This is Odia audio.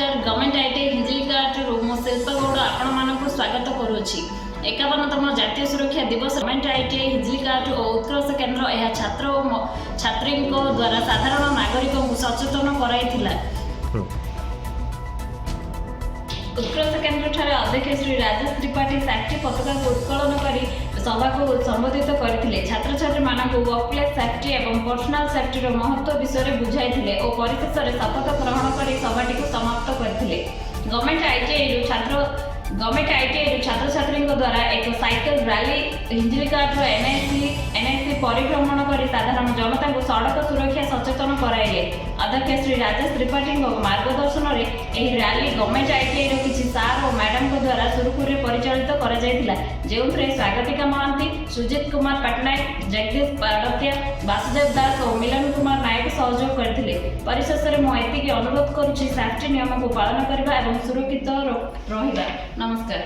ନମସ୍କାର। ଗଭର୍ଣ୍ଣମେଣ୍ଟ ଆଇଟିଆଇ ହିଞ୍ଜିଳିକାଟରୁ ମୁଁ ଶିଳ୍ପା ଗୌଡ଼ ଆପଣମାନଙ୍କୁ ସ୍ୱାଗତ କରୁଅଛି। 51ତମ ଜାତୀୟ ସୁରକ୍ଷା ଦିବସ ଗଭର୍ଣ୍ଣମେଣ୍ଟ ଆଇଟିଆଇ ହିଞ୍ଜିଳିକାଟ ଓ ଉତ୍କର୍ଷ କେନ୍ଦ୍ର ଏହା ଛାତ୍ର ଓ ଛାତ୍ରୀଙ୍କ ଦ୍ୱାରା ସାଧାରଣ ନାଗରିକଙ୍କୁ ସଚେତନ କରାଇଥିଲା। ଉତ୍କର୍ଷ କେନ୍ଦ୍ରଠାରେ ଅଧ୍ୟକ୍ଷ ଶ୍ରୀ ରାଜେଶ ତ୍ରିପାଠୀ ସେଫ୍ଟି ପତାକାକୁ ଉତ୍ତୋଳନ କରି ସଭାକୁ ସମ୍ବୋଧିତ କରିଥିଲେ। ଛାତ୍ରଛାତ୍ରୀମାନଙ୍କୁ ୱାର୍କପ୍ଲେସ୍ ସେଫ୍ଟି ଏବଂ ପର୍ସନାଲ ସେଫ୍ଟିର ମହତ୍ତ୍ୱ ବିଷୟରେ ବୁଝାଇଥିଲେ ଓ ପରିଶେଷରେ ଶପଥ ଗ୍ରହଣ କରି ସଭାଟିକୁ ସମାପ୍ତ କରିଥିଲେ। ଗଭର୍ଣ୍ଣମେଣ୍ଟ ଆଇଟିଆଇରୁ ଛାତ୍ରଛାତ୍ରୀଙ୍କ ଦ୍ୱାରା ଏକ ସାଇକେଲ ରାଲି ହିଞ୍ଜିଳିକାଟର ଏନ୍ଏସି ପରିଭ୍ରମଣ କରି ସାଧାରଣ ଜନତାଙ୍କୁ ସଡ଼କ ସୁରକ୍ଷା ସଚେତନ କରାଇଲେ। ଅଧ୍ୟକ୍ଷ ଶ୍ରୀ ରାଜେଶ ତ୍ରିପାଠୀଙ୍କ ମାର୍ଗଦର୍ଶନରେ ଏହି ରାଲି ଗଭର୍ଣ୍ଣମେଣ୍ଟ ଆଇଟିଆଇର କିଛି ସାର୍ ଓ ମ୍ୟାଡାମଙ୍କ ଦ୍ୱାରା ସୁରୁଖୁରୁରେ ପରିଚାଳିତ କରାଯାଇଥିଲା, ଯେଉଁଥିରେ ସ୍ୱାଗତିକା ମହାନ୍ତି, ସୁଜିତ କୁମାର ପଟ୍ଟନାୟକ, ଜଗଦୀଶ ପାଡ଼ତିଆ, ବାସୁଦେବ ଦାସ ଓ ମିଲନ କୁମାର ନାୟକ ସହଯୋଗ କରିଥିଲେ। ପରିଶେଷରେ ମୁଁ ଏତିକି ଅନୁରୋଧ କରୁଛି, ସେଫ୍ଟି ନିୟମକୁ ପାଳନ କରିବା ଏବଂ ସୁରକ୍ଷିତ ରହିବା। ନମସ୍କାର।